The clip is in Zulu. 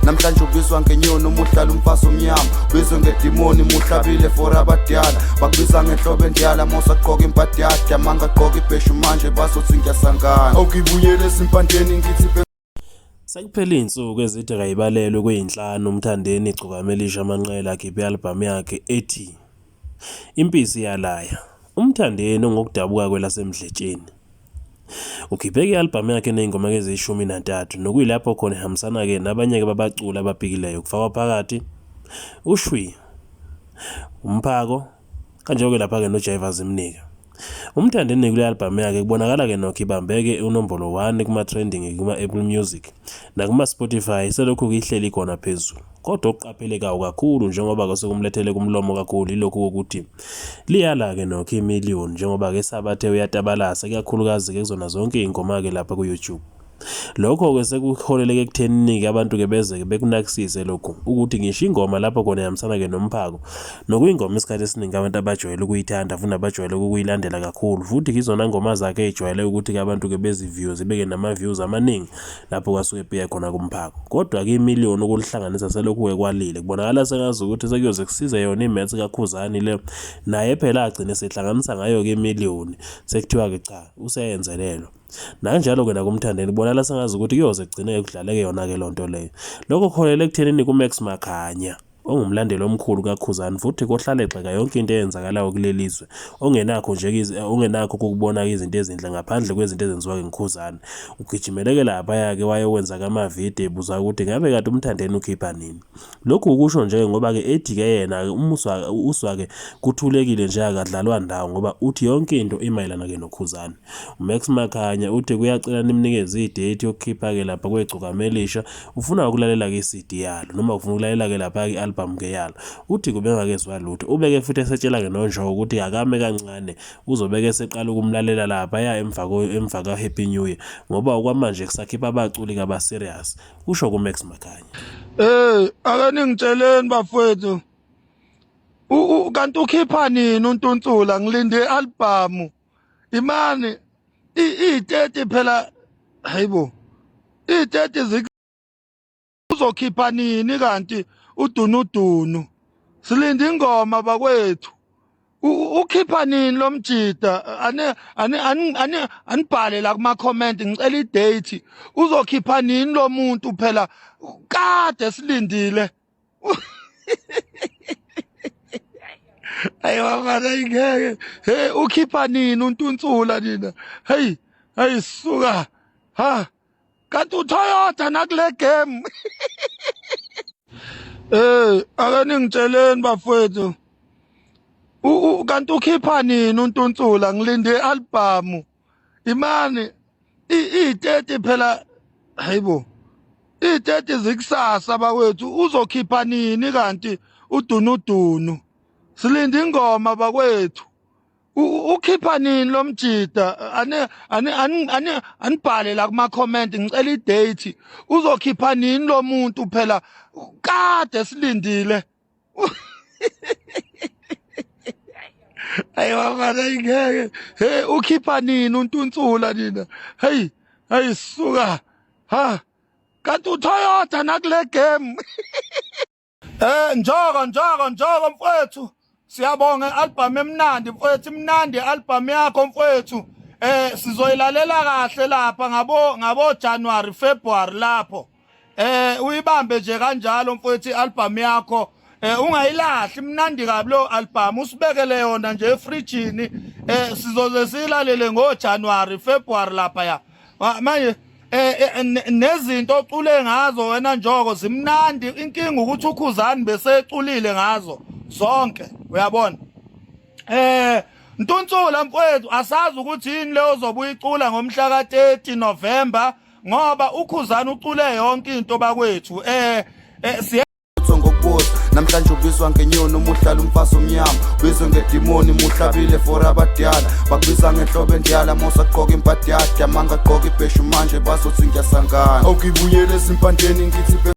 Namhlanje ubizwa ngenyoni uma uhlala umfazi omnyama, ubizwe ngedimoni muhlabile for abadala. Bakubiza ngenhlobo endala mosagqoka imbadada, mangagqoka ibheshu manje bazothi ngiyasangana. Awukibuyele ezimpandeni ngithi Sekuphele iy'nsuku ezide kayibalelwe kweyinhlanu uMthandeni Igcokama Elisha Manqele akhiphe i-albhamu yakhe ethi Impisi Iyalaya. UMthandeni ongokudabuka kwelaseMdletsheni. Ukhiphe-ke i-albhamu yakhe eney'ngoma eziyishumi nantathu nokuyilapho khona ehambisana-ke nabanye-ke babaculi abapikileyo kufakwa phakathi uShwi, uMphako, kanjalo-ke lapha-ke noJaiva Zimnika. UMthandeni kule albhamu yakhe kubonakala-ke nokho ibambeke unombolo 1 kuma-trending kuma-Apple Music nakuma-Spotify selokhu ihleli khona phezulu. Kodwa okuqaphelekayo kakhulu njengoba-ke sekumlethele kumlomo kakhulu yilokhu kokuthi liyala-ke nokho imiliyoni njengoba-ke esabathe uyatabalasa ikakhulukazi-ke kuzona zonke iy'ngoma-ke lapha ku-YouTube. Lokho-ke sekuholeleke ekuthenini-ke abantu-ke beze-ke bekunakisise lokhu ukuthi ngisho ingoma lapho khona ihambisana-ke nomphako nokuyingoma isikhathi esiningi abantu abajwayele ukuyithanda futhi abajwayele ukuyilandela kakhulu futhi izona ngoma zakhe ey'jwayele ukuthi-ke abantu-ke beziview zibeke nama-views amaningi lapho kwasuke ebheke khona kumphako. Kodwa-ke imiliyoni ukulihlanganisa selokhu-ke kwalile kubonakala sengazi ukuthi sekuyoze kusize yona i-maths kaKhuzani le naye phela agcine sehlanganisa ngayo-ke imiliyoni sekuthiwa-ke cha useyenzelelwa. Nakanjalo-ke nakuMthandeni kubonakala sengazi ukuthi kuyoze kugcine kudlaleke yona-ke loo nto leyo. Lokho kuholele ekuthenini kuMax Makhanya ongumlandeli omkhulu kaKhuzani futhi kohlala egxeka yonke into eyenzakalayo kuleli zwe ongenakho nje ongenakho ukubona izinto ezinhle ngaphandle kwezinto ezenziwa ngiKhuzani. Ugijimeleke laphaya-ke wayokwenza kamavidiyo ebuza ukuthi ngabe kade uMthandeni ukhipha nini. Lokhu ukusho nje ngoba-ke ethi-ke yena umuswa uswa-ke kuthulekile nje akadlalwa ndawo ngoba uthi yonke into imayelana-ke noKhuzani. UMax Makhanya uthi kuyacela nimnikeze i-date yokukhipha-ke lapha kwegcokama elisha ufuna ukulalela-ke i-CD yalo noma ufuna ukulalela-ke lapha i-album-ke yalo. Uthi kubengakezwa lutho. Ubeke futhi esetshela-ke noNjoko ukuthi akame kancane uzobeke eseqala ukumlalela laphaya emva emva ka-Happy New Year ngoba okwamanje kusakhipha abaculi kaba-serious, kusho kuMax Makhanya. Hey, ake ningitsheleni bafowethu. Kanti ukhipha nini uNtuntsula ngilinde i-album. Imani i-30 phela hayibo. I-30 uzokhipha nini kanti udunudunu. Silinde ingoma bakwethu. Ukhipha nini lo mjida ane ane ane anibhale la kuma comment ngicela i-date uzokhipha nini lo muntu phela kade silindile. Ayi bafana ingeke hey ukhipha nini untuntsula nina hey hey suka ha kanti uToyota nakule game. Eh ake ningitsheleni bafowethu kanti ukhipha nini untuntsula ngilinde i-album imani i-30 phela hayibo i-30 zikusasa bakwethu uzokhipha nini kanti udunudunu silinde ingoma bakwethu ukhipha nini lo mjida ane ane ane anibhale la kuma comment ngicela i-date uzokhipha nini lo muntu phela kade silindile. Ayi bafana ingeke hey ukhipha nini untuntsula nina hey hey suka ha kanti uToyota nakule game. Eh Njoko Njoko Njoko mfowethu siyabonga i-album emnandi mfowethu imnandi i-album yakho mfowethu eh sizoyilalela kahle lapha ngabo ngabo January February lapho eh uyibambe nje kanjalo mfowethu i-album yakho eh ungayilahli imnandi kabi lo album usibekele yona nje efrijini eh sizoze siyilalele ngo January February lapha ya manje eh, eh nezinto ocule ngazo wena Njoko zimnandi inkinga ukuthi uKhuzani beseculile ngazo zonke uyabona eh Ntuntsula mfowethu asazi ukuthi yini leyo ozobe uyicula ngomhla ka-30 November ngoba uKhuzani ucule yonke into bakwethu eh, eh Ngokubuza namhlanje ubizwa ngenyoni uma uhlala umfazi omnyama, ubizwe ngedimoni muhlabile for abadala. Bakubiza ngenhlobo endala mosagqoka imbadada, mangagqoka ibheshu manje bazothi ngiyasangana. Awukibuyele ezimpandeni ngithi